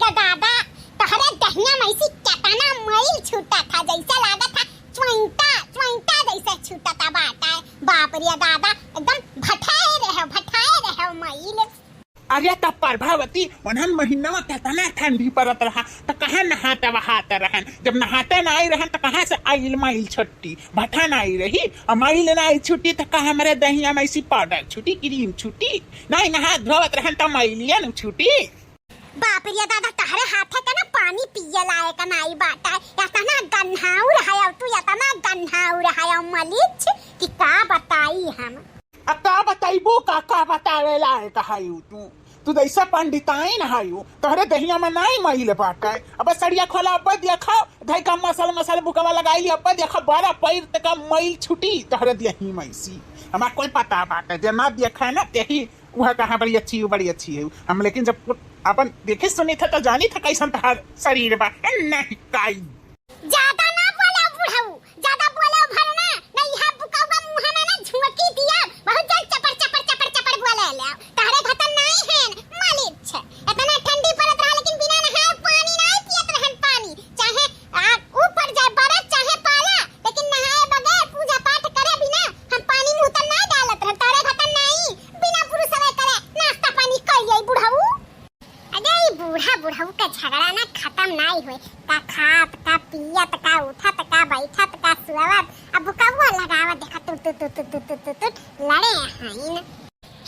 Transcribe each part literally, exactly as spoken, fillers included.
त दादा, तोहरे दहिया में ऐसी केतना मइल छूटा था, जैसे लागत था चुइंटा, चुइंटा जैसे छूटा था बाटा है। बाप रे दादा, एकदम भठाए रहे, भठाए रहे मइल। अरे त प्रभावती, ओनहन महीना में केतना ठंडी पड़त रहा, त कहाँ नहाते वहाते रहन? जब नहाते नाई रहन, त कहाँ से आइल मइल छुट्टी? भठा नाई रही, आ मइल नाई छुट्टी, त का हमरे दहिया में ऐसी पाउडर छुट्टी, क्रीम छुट्टी? नाई नहा धोवत रहन, त मइलिया न छुट्टी। बाप रे दादा, तहरे हाथे के ना पानी पिए लायक नाई बाटा। एतना गन्हाउर हयौ तू, एतना गन्हाउर हयौ मलिच, कि का बताई हम। अब का बताइबो, का, का बतावे लायक हयू तू? तू जैसे पंडिताइन हयू, तोहरे दहिया में नाई मइल बाटे। अब सड़िया खोला, अब देखो, धई का मसल मसल बुकवा लगाई, अब देखो, बारह पैर तक मइल छुटी तोहरे देही में से। हमार कोई पता बाटे, जे ना देखे ना, तेही उह कहाँ बड़ी अच्छी, वो बड़ी अच्छी है। हम लेकिन जब अपन देखे सुनी था तो जानी था कैसन तहार शरीर बा। ए, नहीं काई। ज्यादा ना बोला बुढ़ऊ, ज्यादा बोला भर ना, नहीं है बुकवा मुँह में ना झुमकी दिया, बहुत जोर चपर चपर चपर चपर बोले ले। तहरे घतन नहीं है, मालिक छे। इतना ठंडी पड़त रहा लेकिन बिना नहाए पानी नहीं पियत रहन पानी, चाहे आग ऊपर जाए बरस चाहे पाला, लेकिन नहाए बगैर पूजा पाठ करे बिना हम पानी मुँह तन ना डालत रहन। तोरे घतन नाई, बिना पुरुषवे करे नाश्ता पानी कर लिया बुढ़ऊ। अरे ई बूढ़ा बुढ़ऊ के झगड़ा ना खत्म नाई होए, का खात का पियत का उठत का बैठत का सुअवत, अब बुकवा लगावत देखा तू तू तू तू तू तू तू तू लड़े हईन।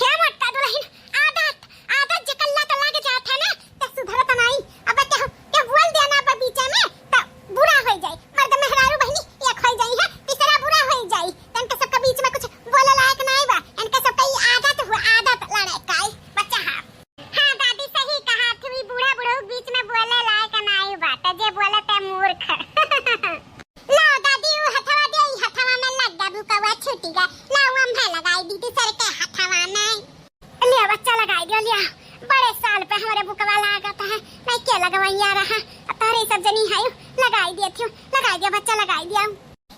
हे मोटका दुलहिन, आदत, आदत जेकर लत लाग जात है ना, त सुधरत नाई। अब केहू, केहू बोल दिया ना अब बीचे में, त बुरा होई जाई। मर्द मेहरारू बहिनी एक होई जाई है, तीसरा बुरा होई जाई। त इनके सबके बीच में कुछ बोले लायक नाई बा। इनके सबके ई आदत हुआ, आदत लड़े का, ई बच्चा हा। हाँ दादी, सही कहा तू, ई बूढ़ा बुढ़ऊ के बीच में बोले लायक नाई बाटे, जे बोले ते मूर्ख। ला दादी, उ हथवा दे, ई हथवा में लग गया, बुकवा छूटी गया। ला, उ हम है लगाई दी दूसर के हथवा में। लिया बच्चा, लगाई दिया, लिया। बड़े साल पे हमरे बुकवा लागत है, नहीं के लगवैया रहा। अब तोहरे सब जनी है, लगाई दिया थी, लगाई दिया बच्चा, लगाई दिया।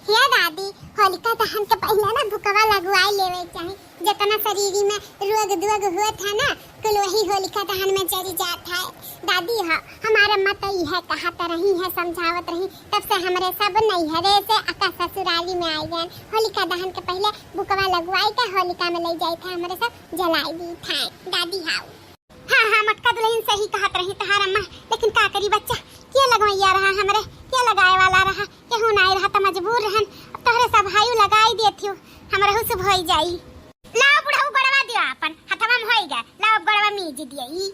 हे दादी, होलिका दहन के पहिले ना बुकवा लगवाई लेवे के चाही। जेतना शरीरी में रोग दोग होत है ना, कुल वही होलिका दहन में जरी जात है। दादी ह, हमार अम्मा तो इहे कहत रही है, समझावत रही, तब से हमरे सब नैहरे से अका ससुराली में आई गए। होलिका दहन के पहिले बुकवा लगवाई के होलिका में ले जाए थे, हमरे सब जलाई दी थे। दादी हाउ। हाँ, हाँ, मोटका दुलहिन सही कहत रही तहार अम्मा, लेकिन का करी बच्चा, के लगवैया रहा हमरे, के लगाए वाला रहा, केहू नाई रहा त मजबूर रहन। अब तोहरे सब हायु लगाई देथियो, हमरहू से भई जाई। लाओ बुढ़ऊ गोड़वा दियो आपन, हथवा में होई गए, लाओ अब गोड़वा मीज दियो ई।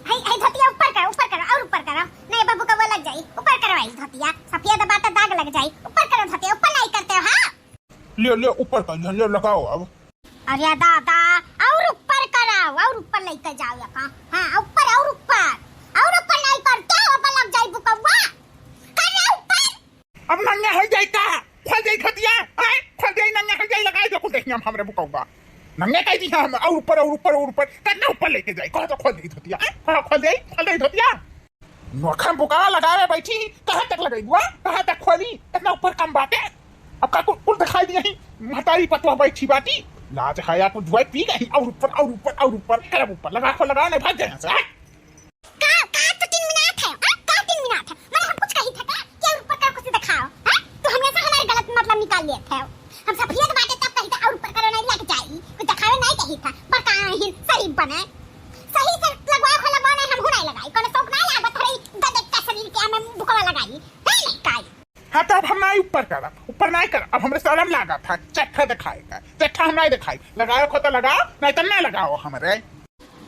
हई, हई धोतिया ऊपर करो, ऊपर करो, और ऊपर करो, नहीं बाबू का वो लग जाई, ऊपर करो ई धोतिया, सफेद बात दाग लग जाई, ऊपर करो धोतिया, ऊपर नहीं करते हो, हाँ? लियो, लियो, ऊपर कर लियो, लियो, लगाओ अब। अरे दादा, और ऊपर कराओ, और ऊपर लेके जाओ या का? हाँ, ऊपर, और ऊपर, और ऊपर नहीं करते हो, अब लग जाई बुकवा। कर ले ऊपर। अब नंगा हो जाई का? खोल जाई धोतिया, हैं? खोल जाई, नंगा हो जाई, लगाई दो कुल देखिए हम हमरे बुकवा। नंगा कह दी हम, और ऊपर, और ऊपर, और ऊपर, कितना ऊपर लेके जाई? कहो तो खोल जाई धोतिया, हैं? कहो खोल जाई, खोल जाई धोतिया। नोखा बुकवा लगावे बैठी, कहाँ तक लगाई बुआ? कहाँ तक खोली? इतना ऊपर कम बाटे। अब का कुल, कुल दिखाई दिया ही, महतारी पतवा बैठी बाटी। लाज हया कुल जुआई पी गई, और ऊपर, और ऊपर, और ऊपर, करब ऊपर, लगा खो लगा, नहीं भाग जाए यहाँ से, हट। का, का तो टिनमिनात है, हाँ? का टिनमिनात है? माने हम कुछ कही था का? कि और ऊपर का कुछ दिखाओ, हाँ? तो हमेशा हमारे गलत मतलब निकाल लेते हो। हम सफेद बाटे तब कही था और ऊपर करो नहीं लग जाई, कुछ दिखावे नहीं कही था, पर का हिन शरीफ बने। सही से लगवाओ, खोला बने, हम हु नहीं लगाई, कोनो शौक नहीं लागत हरे गदे का शरीर के हमें बुकवा लगाई, नहीं लगाई। हाँ, तो अब हम नहीं ऊपर करब, ऊपर नहीं करब, अब हमरे शर्म लागत है, चट्ठा दिखाए का, चट्ठा हम नहीं दिखाई, लगाओ खो तो लगाओ, नहीं तो ना लगाओ हमरे।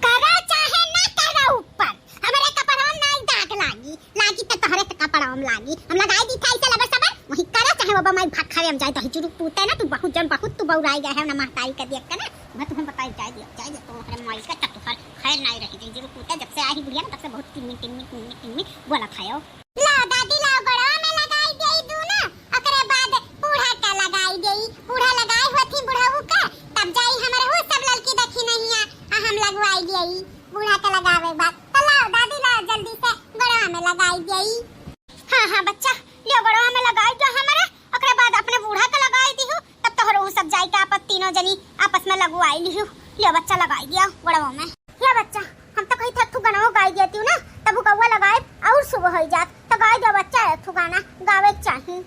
करो चाहे ना करो ऊपर, हमरे कपड़वा में नहीं दाग लागी, लागी तो तोहरे तो कपड़वा में लागी, हम लगाई दी था ऐसे लबर सबर, वही करो चाहे वो बमाई भाग खावे हम जाए, दही चुरुक पूते ना, तू बहुत जन बहुत तू बौराई गए है ना महतारी के देख के ना, मैं तुम्हें बताई जाए दिया, जाए दिया, तोहरे माई का तो तोहर खैर नहीं रही, दही चुरुक पूते जब से आई बुढ़िया ना तब से बहुत टिनमिन, टिनमिन, टिनमिन, टिनमिन बोलत है। ला दादी, ला गोड़वा में लगाई देई दूनो, ओकरे बाद बूढ़ा का लगाई देई। बूढ़ा लगाए होत ही बुढ़ऊ का, तब जाई हमरहू सब ललकी देखी नहिया, आ हम लगवाई देई। बूढ़ा का लगावे बाद, तो लाओ दादी, लाओ जल्दी से गोड़वा में लगाई देई। हाँ, हाँ बच्चा, लियो गोड़वा में लगाई दो हमरे, ओकरे बाद अपने बूढ़ा का लगाई दिहू, तब तोहरहू सब जाई के आपस तीनों जनी आपस में लगवाई लिहू। लियो बच्चा, लगाई दिया गोड़वा में। या बच्चा, हम तो कही था तू गनवा गाई देती हूँ ना, तब बुकवा लगाए वो होइ जात तो गाय दे बच्चा, एक ठो गाना गावे के चाही।